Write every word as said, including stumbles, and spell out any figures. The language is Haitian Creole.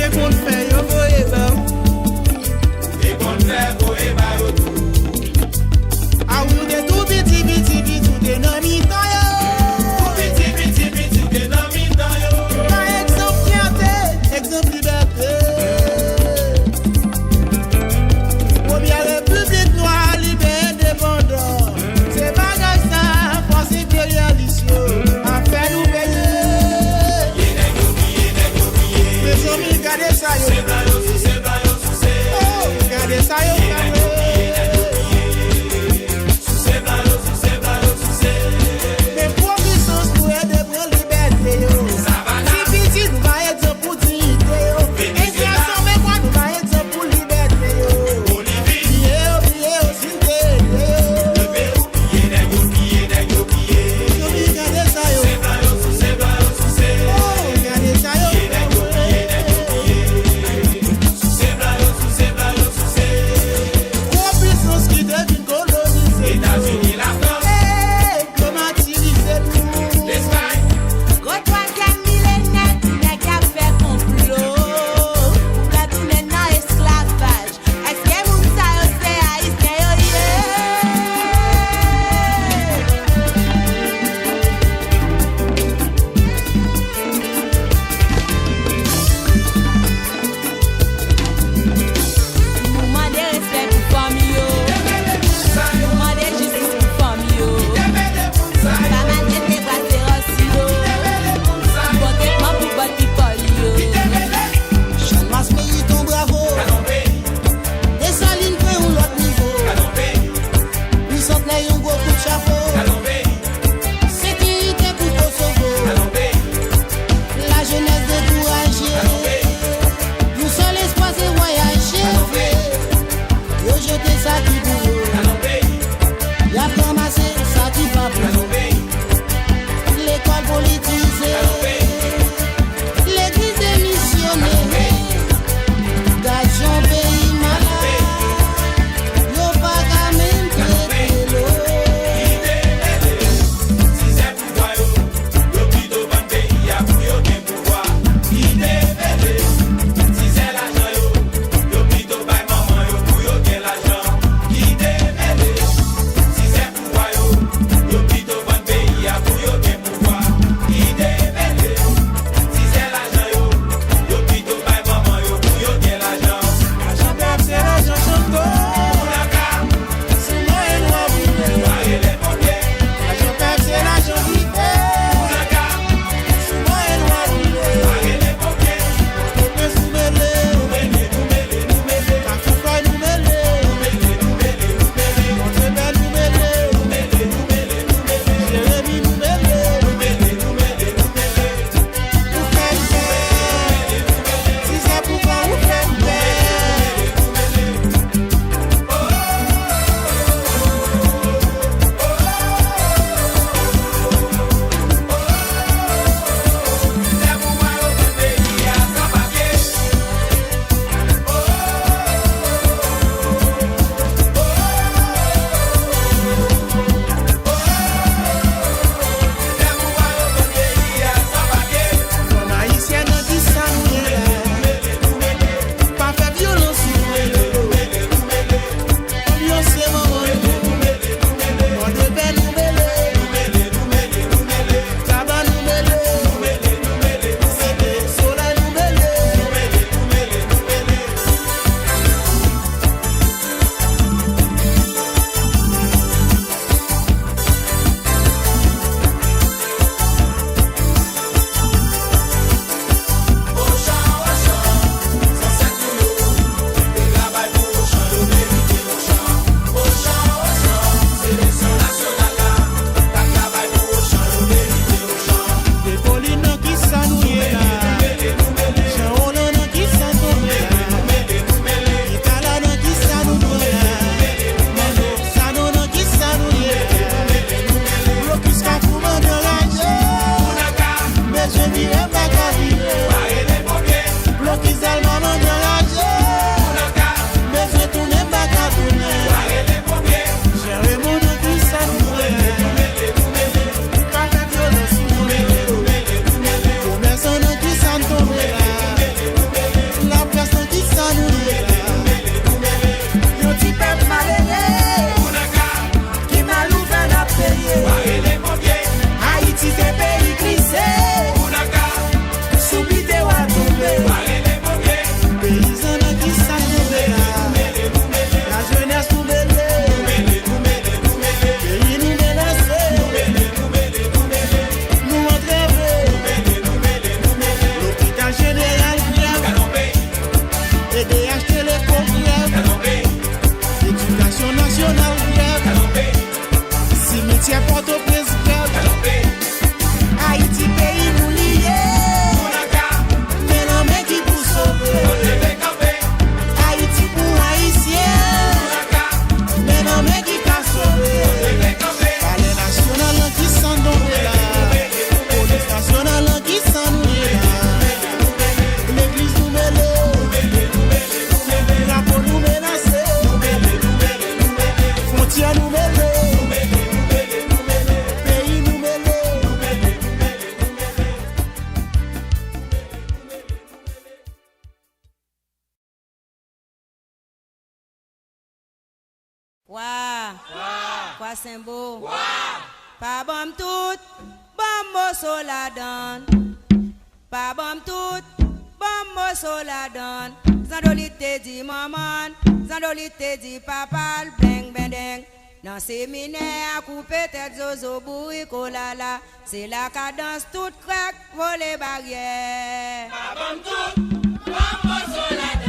Te konn fè yo voye ba ou. Te konn fè voye ba yo tou. A ou te tou piti, piti, piti, ou te nan mitan yo. Tou piti, piti, piti, ou te nan mitan yo. Pa egzanp fyète, egzanp libète. Premyè repiblik nwa, libè, endepandan. Se bagay sa, fòs enperyalis yo ap fè nou peye. Mezanmi, gade sa yo. Oh, gade sa yo fè. Men gwo pisans pou ede pran libète yo. Ti piti nou pa egzanp pou diyite yo. Egzanp pou libète yo. Bliye yo, bliye yo, si n te ede yo. Yo bliye nèg yo, bliye nèg yo, bliye. Yo bliye gade sa yo. Oh, gade sa yo. Gwo pisans ki te vin kolonize nou. Etazini, Lafrans. Ey, yo matirize nou. Lespay. Gwo twazyèm milenè, ti nèg y ap fè konplo pou ka tounen nan esklavaj. Èske moun sa yo se Ayisyen yo ye? Nou mande respè pou fanmi yo. Nou mande jistis pou fanmi yo. Pa maltrete bwa se ròs yo. Bon tretman pou bòt pipòl yo. Channmas meriton bravo. Desalin pran yon lòt nivo. Li sot lè yon gwo kout chapo. Sekirite pou Kosovo. Lajenès dekouraje. Yon sèl espwa se vwayaje. Yo jete sa ki pou yo. Y ap ranmase sa ki pa pou yo. Lekòl politize. Legliz demisyone. Gaz yon peyi malad. Yo pa ka menm trete dlo. Pouvwa yo, yo pito vann peyi a pou yo gen pouvwa. Kite vele, tizè lajan yo, yo pito bay manman yo pou yo gen lajan. Kite Kè Pòtoprens grèv. Ayiti peyi nou li ye. Men lanmen ki pou sove. Ayiti pou Ayisyen. Men lanmen ki ka sove. Palè nasyonal lan ki san donbe la. Polis nasyonal lan ki san nou ye la. Legliz nou mele. Drapo nou menase. Fwontyè nou mele. Peyi nou mele. Wa! Wa! Kwa Senbo! Wa! Pa ban m tout, ban m moso ladann. Pa ban m tout, ban m moso ladann. Zandolit te di manman l, Zandolit te di papa l, bleng bendeng. Nan seminè a, koupe tèt zozo, bourik olala. Se la kadans tout krèk, vole baryè. Pa ban m tout, ban m moso ladann.